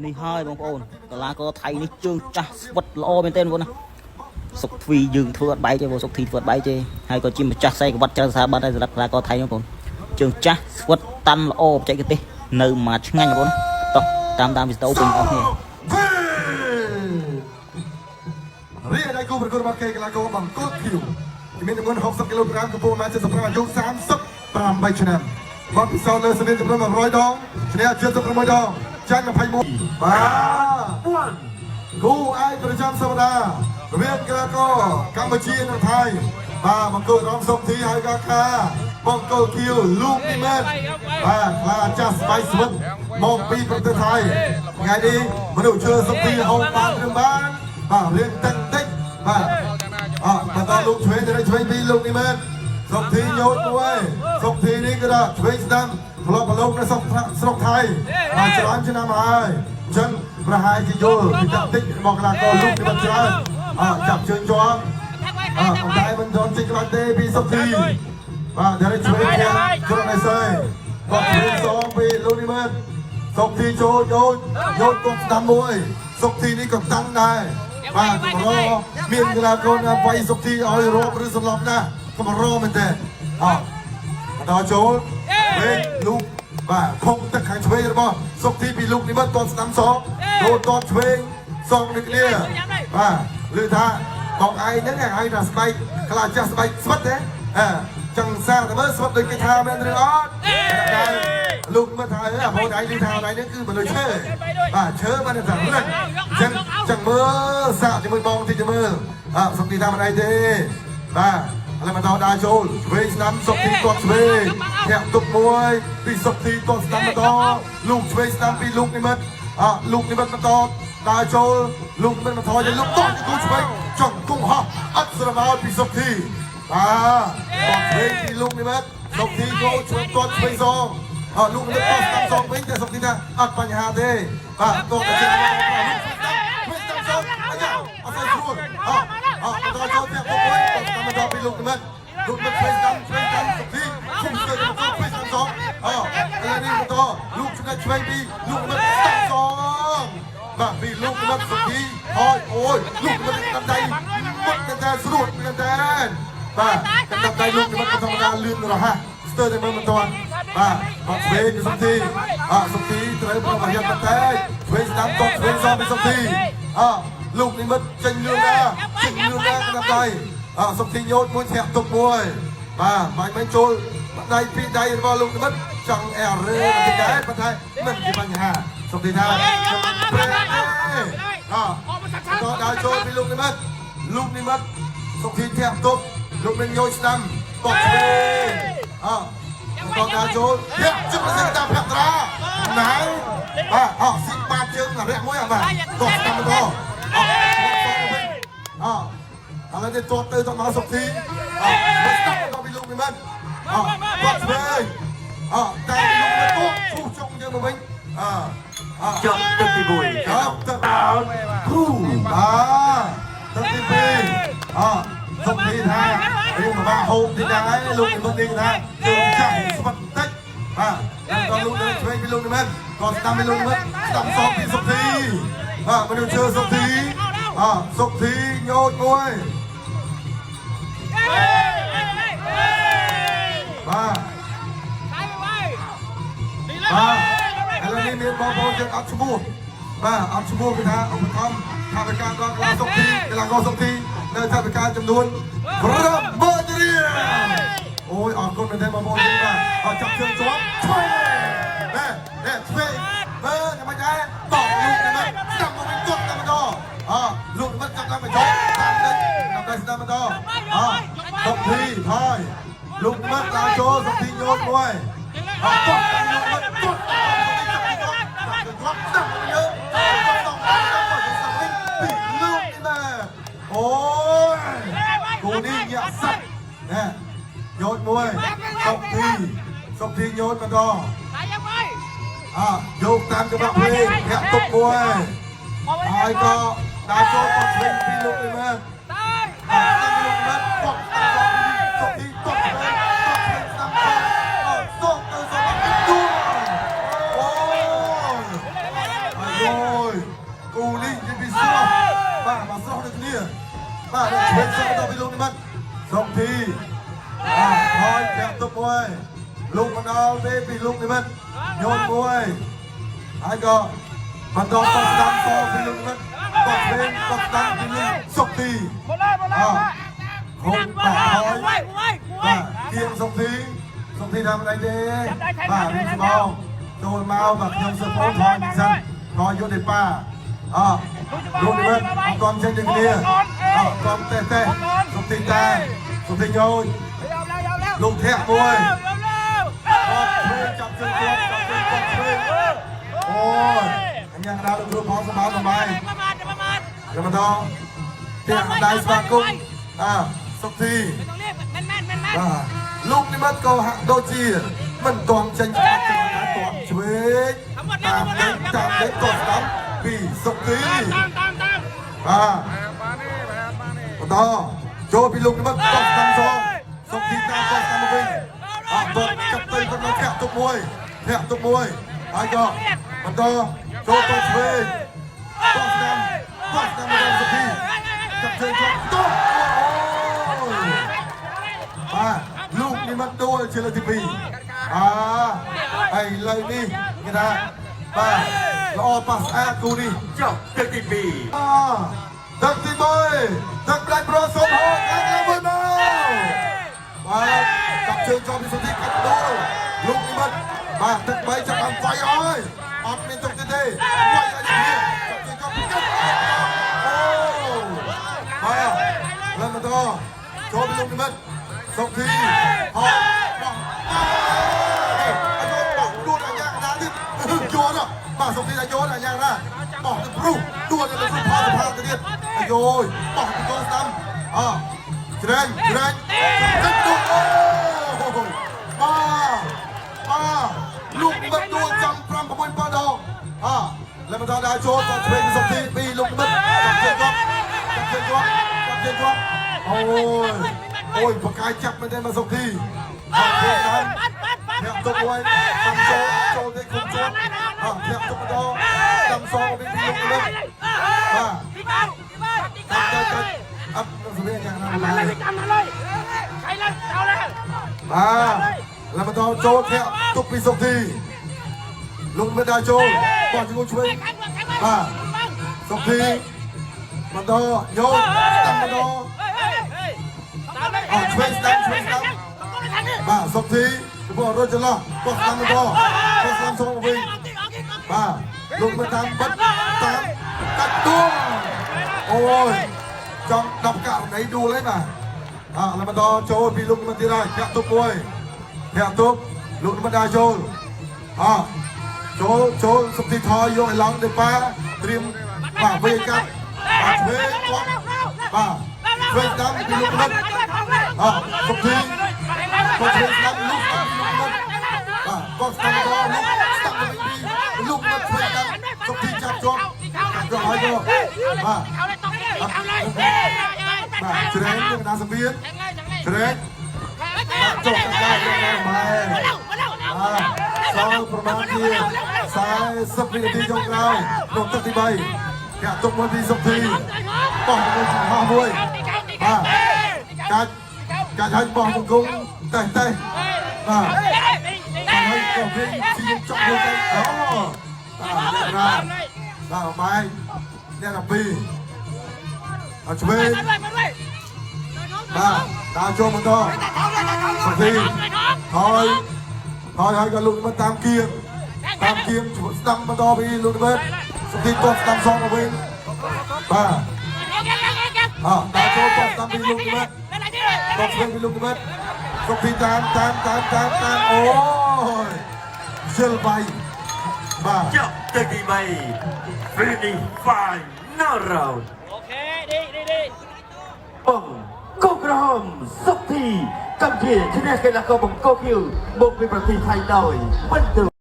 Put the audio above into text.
នេះហើយបងប្អូនកីឡាករថៃនេះជើងចាស់ស្វិតល្អមែនទែនបងប្អូនណាសុកទ្វីយើងធ្វើអត់បែកទេបងសុកធីធ្វើអត់បែកទេហើយក៏ជាម្ចាស់ខ្សែក្រវ៉ាត់ច្រើនស្ថាប័នដែរសម្រាប់កីឡាករថៃបងប្អូនជើងចាស់ស្វិតតាន់ល្អបច្ចេកទេសនៅមួយឆ្ងាញ់បងប្អូនតោះតាមតាមវីដេអូពេញអស់គ្នា រីឯដៃគូប្រកួតរបស់គេកីឡាករបង្គោលខៀវមានទម្ងន់60គីឡូក្រាមកម្ពស់1.75អាយុ38ឆ្នាំបទពិសោធន៍លើសនាចំនួន100ដងឈ្នះ76ដងចាញ់21បាទគូឯកប្រចាំសប្តាហ៍រវាងកីឡាករកម្ពុជានិងថៃបាទបង្គោលរំសុកធីហើយក៏ខាបង្គោលខៀវលូកនីមែនបាទខ្លាចាស់ស្បៃស្វិតមកពីប្រទេសថៃថ្ងៃនេះមនុស្សជឿសុកធីហូបបានឬបានបាទរៀងតិចតិចបាទអបន្តលោកឆ្វេងទៅឆ្វេងពីលោកនេះមែនសុកធីញោតមួយសុកធីនេះគឺថាឆ្វេងស្ដាំធ្លាប់ប្រឡូកនៅស្រុកស្រុកថៃបាទច្រើនឆ្នាំហើយអញ្ចឹងប្រហែលជាយល់ពីតាក់ទិចរបស់កីឡាករលោកនេះបានច្រើនអចាប់ជើងជាប់អប៉ុន្តែមិនយល់ចេញក្បាច់ទេពីសុកធីបាទតែឆ្វេងខាងជ្រុងអេសេគាត់ឆ្វេងសងពីលោកនេះមែនសុកធីចូលយោជយោជគាត់ស្ដាំមួយសុកធីនេះក៏តាំងដែរបាទកម្រមានកីឡាករណាវាយសុកធីឲ្យរាប់ឬសន្លប់ណាស់កម្រមែនទេអបន្តចូលវិញលូកបាទខំទឹកខាងឆ្វេងរបស់សុកធីពីលូកនេះមកតស្ដាំសងចូលតឆ្វេងសងនេះគ្នាបាទឬថាបងឯងហ្នឹងឯងថាស្បែកខ្លាចាស់ស្បែកស្វិតទេអើចង់សារតែមើលស្វិតដូចគេថាមែនឬអត់តែលោកមើលថាអើបងឯងឮថាឯងហ្នឹងគឺមនុស្សឈើបាទឈើបានតែរឹងអញ្ចឹងចឹងមើលសាកជាមួយបងតិចមើលអើសុកទីតាមអីទេបាទឥឡូវបន្តដើរចូលឆ្វេងស្ដាំសុកទីទាត់ឆ្វេងធាក់ទុកមួយពីសុកទីទាត់ស្ដាំបន្តលោកឆ្វេងស្ដាំពីលោកនិមិត្តអលោកនិមិត្តបន្តដើរចូលលោកនិមិត្តបន្តយកលោកទាត់គូឆ្វេងចង់គង់ហោះអត់ស្រមោលពីសុកទីបាទទាត់ឆ្វេងពីលោកនិមិត្តសុកទីគោឆ្វេងទាត់ឆ្វេងសងអលោកនិមិត្តទាត់ស្ដាំសងវិញតែសុកទីថាអត់បញ្ហាទេបាទទាត់ទៅជាលោកឆ្វេងស្ដាំឆ្វេងស្ដាំសងអាយ៉ាអត់ស្រួលអអបន្តចូលធាក់ទុកមួយទាត់ស្ដាំបន្តពីលោកនិមិត្តលោកនិមិត្តឆ្វេងស្ដាំឆ្វេងស្ដាំសុកទីគុំស្ទើរទៅឆ្វេងស្ដាំសងអឥឡូវនេះបន្តលោកចំណេះឆ្វេងពីលោកនិមិត្តស្ដាំសងបាទពីលោកនិមិត្តសុកទីហើយអូយលោកនិមិត្តស្ដាំដៃមុតតែស្រួតមែនតើបាទកណ្ដាប់ដៃលោកនិមិត្តធម្មតាលឿនរហ័សស្ទើរតែមើលមិនទាន់បាទបាត់ឆ្វេងពីសុកទីអសុកទីត្រូវប្រយ័ត្នតែឆ្វេងស្ដាំតបឆ្វេងសងពីសុកទីអលោកនិមិត្តចេញលឿនណាស់ចេញលឿនណាស់កណ្ដាប់ដៃអសុកទីញោតមួយធាក់ទុកមួយបាទបាញ់មិនចូលដៃពីរដៃរបស់លោកនិមិត្តចង់អែរើបន្តិចដែរប៉ុន្តែមិនជាបញ្ហាសុកទីថាប្រែអតដើរចូលពីលោកនិមិត្តលោកនិមិត្តសុកទីធាក់ទុកលោកនឹងញោតស្ដាំតបឆ្វេងអតដើរចូលធាក់ជិះប្រសិទ្ធតាមភក្ត្រាណៃបាទអស៊ីបាតជើងរយៈមួយអបាទតបស្ដាំបន្តអវិញអឥឡូវនេះទាត់ទៅតមកសុកធីអស្ដាំបន្តពីលោកនិមិត្តអតបឆ្វេងអតែលោកនិមិត្តឈូសចុងយើងមកវិញអអ ចប់ទឹកទី1 ចប់ទឹកគូបាទទឹកទី2អសុកធីថារៀងបាក់ហូបទីដែរលោកនិមិត្តនេះថាជើងចាស់ស្វិតបន្តិចបាទក៏លោកនឹងឆ្វេងពីលោកនិមិត្តក៏ស្ដាំពីលោកនិមិត្តស្ដាំសងពីសុកធីបាទមនុស្សជឿសុកធីអសុកធីញោតមួយបាទបាទឥឡូវនេះមានបងប្អូនយើងអត់ឈ្មោះបាទអត់ឈ្មោះគឺថាឧបត្ថម្ភថវិកាដល់កីឡាសុកធីកីឡាករសុកធីនៅថវិកាចំនួន8រៀលអូយអរគុណមែនទែនបងប្អូនយើងបាទអត់ចាប់ជើងជាប់ឆ្វេងណែណែឆ្វេងមើលយ៉ាងម៉េចដែរតបលោកនេះស្ដាប់មកវិញទាត់តែម្ដងអលោកមិនចាប់ដល់មកចប់តាមដេញតាមដេញស្ដាប់ម្ដងអសុកធីហើយលោកមិនដើរចូលសុកធីញោតមួយអត់ទាត់តាមលោកមិនទាត់តាមលោកមិនចាប់ស្ដាប់យើងស្ដាប់ស្ដាប់វិញពីលោកនេះមែអូយគូនេះញាក់សាច់ណែញោតមួយសុកធីសុកធីញោតម្ដងអយកតាមច្បាប់ភ្លេងធាក់ទុកមួយហើយក៏ដើរចូលគាត់ឆ្វេងពីលោកនេះមែនអស្ដាំលោកមែនគាត់សុកធីគាត់ឆ្វេងគាត់ឆ្វេងស្ដាំគាត់អសុកទៅសុកទីទួអូយអាយ យគូនេះនិយាយពីស្រស់បាទមកស្រស់ដូចគ្នាបាទឆ្វេងសងដល់ពីលោកនិមិត្តសុកធីបាទហើយធាក់ទុកមួយលោកមកដល់ទេពីលោកនិមិត្តញោនមួយហើយក៏បន្តតស្ដាំសពីលោកនិមិត្តក៏ឆ្វេងក៏ស្ដាំពីលោកសុកធី หมดเลยหมดเลย ហុកបាទហើយបាទគៀងសុកធីសុកធីធ្វើអីទេបាទរីស្បងចូលមកបាទខ្ញុំសុខផងថយសិនថយយកទៅប៉ាអលោកនិមិត្តអត់ទាន់ចេញដូចគ្នាអត់ទាន់ទេទេសុកធីតាសុកធីញយ ยอมแล้วยอมแล้ว លោកធាក់មួយ ยอมแล้ว អត់ធ្វើចាប់ជើងជាប់ចាប់ជើងគាត់ធ្វើអូយអញ្ញាកដាលលោកគ្រូផងសម្បានសម្បាយ ประมาทประมาท ចាំបន្តធាក់ដៃស្វាគមន៍អសុកធី ไม่ต้องรีบแม่นแม่นแม่นแม่น បាទលោកនិមិត្តក៏ហាក់ដូចជាមិនទាន់ចេញច្បាប់ទៅណាទាន់ឆ្វេងតាមដេញតាមដេញទាន់ស្ដាំពីសុកធី ตามตามตาม បាទបន្តចូលពីលោកនិមិត្តទាន់ស្ដាំសងសុកធីតាមទាន់ស្ដាំមកវិញអត់ទាន់ចាប់ទៅគាត់មកធាក់ទុកមួយធាក់ទុកមួយហើយក៏បន្តចូលទៅឆ្វេងទាន់ស្ដាំទាន់ស្ដាំមកសុកធីចាប់ជើងគាត់ទប់អូយ បាទលោកនិមិត្តដួលជាលើកទី2អាហើយឥឡូវនេះគេថាបាទល្អប៉ះស្អាតគូនេះ ចប់ទឹកទី2 អាទឹកទី3ទឹកផ្ដាច់ប្រសុំហោខាងឡើងមួយមកបាទចាប់ជើងជាប់ពីសុធីកាត់ដួលលោកនិមិត្តបាទទឹក3ចាប់បានវាយអើយអត់មានទុកទេទេវាយឲ្យនេះចាប់ជើងជាប់ពីកាត់អូបាទឡើងបន្តចូលពីលោកនិមិត្តសុធីហោបោះ អាយបោះដួលអាយ៉ាងណាទៀតយល់បាទសុកទីអាយល់អាយ៉ាងណាបោះទៅព្រុសដួលទៅព្រុសផលផលទៅទៀតអាយបោះទៅកូនស្ដាំអច្រែងច្រែងទឹកដួលអូបាទបាទលោកបិទដួលចំ5 6 7ដងអแล้วมาដល់ចូលក៏ឆ្វេងសុកទី2លោកបិទចាប់ជើងគាត់ចាប់ជើងគាត់ចាប់ជើងគាត់អូយអូយបកាយចាប់មែនទេមកសុកទីអត់ទេដល់ ปัดปัดปัด ធាក់ទុកមួយតាមចូលចូលទេគុំជួនអធាក់ទុកម្ដងតាមសងវិញពីលោកលើបាទ พี่เป้าพี่เป้า កាត់កាត់កាត់អត់សវៀយ៉ាងណា มาเลยพี่จำมาเลยใครเลยเอาเลย បាទแล้วបន្តចូលធាក់ទុកពីសុកធីលោកមិនដល់ចូលបោះជង្គង់ឆ្វេង แข่งแข่ง បាទសុកធីបន្តយោតាមបន្តបាទសុកធីចំពោះរត់ចន្លោះបោះតាមបន្តបោះតាមសងវិញ បាទលោកមកតាមបិទតាមកាត់ដួលអូយចង់10ករណីដួលហើយបាទអ่ะแล้วបន្តចូលពីលោកមកទៀតហើយធាក់ទុកមួយធាក់ទុកលោកមកដល់ចូលអចូលចូលសុខទីថយយកឲ្យឡង់ទៅប៉ាត្រៀមបាទវិញកាត់បាទឆ្វេងគាត់បាទឆ្វេងតាមពីលោកមកអសុខទីគាត់ឆ្វេងស្ដាំលោកស្ដាំពីលោកមកបាទគាត់ស្ដាំដល់លោកស្ដាំទៅពីលោកមកឆ្វេងតាមសុខទីចាប់ជាប់ចាប់ឲ្យយកបាទ เอาเลยตรงนี้เอาเลย បាទជ្រែងនឹងណាសវៀនជ្រែងចុះដល់ដល់ម៉ែបាទសល់ប្រមាណជា40វិនាទីចុងក្រោយក្នុងទឹកទី3កាក់ទុកមួយពីសុខធីបោះមួយចំហមួយបាទកាច់កាច់ឲ្យបោះជង្គង់តេះតេះបាទហើយក៏វិញជាចុកមួយទៅអូបាទបាទបាទម៉ែអ្នក12អត់ឆ្វេង បាទតាមចូលបន្តសុធីថយថយហើយក៏លោកនិមិត្តតាមគៀងតាមគៀងស្ដាំបន្តពីលោកនិមិត្តសុធីទាត់ស្ដាំសងមកវិញបាទអតាមចូលទាត់ស្ដាំពីលោកនិមិត្តទាត់ឆ្វេងពីលោកនិមិត្តសុធីតាមតាមតាមតាមតាមអូយជិលបៃបាទ ចប់ទឹកទី3 Finish final round โอเคดีดีดี បងកូក្រហមសុកធីកម្ពុជាឈ្នះកីឡាករបង្គោលខៀវមកពីប្រទេសថៃដោយពិន្ទុ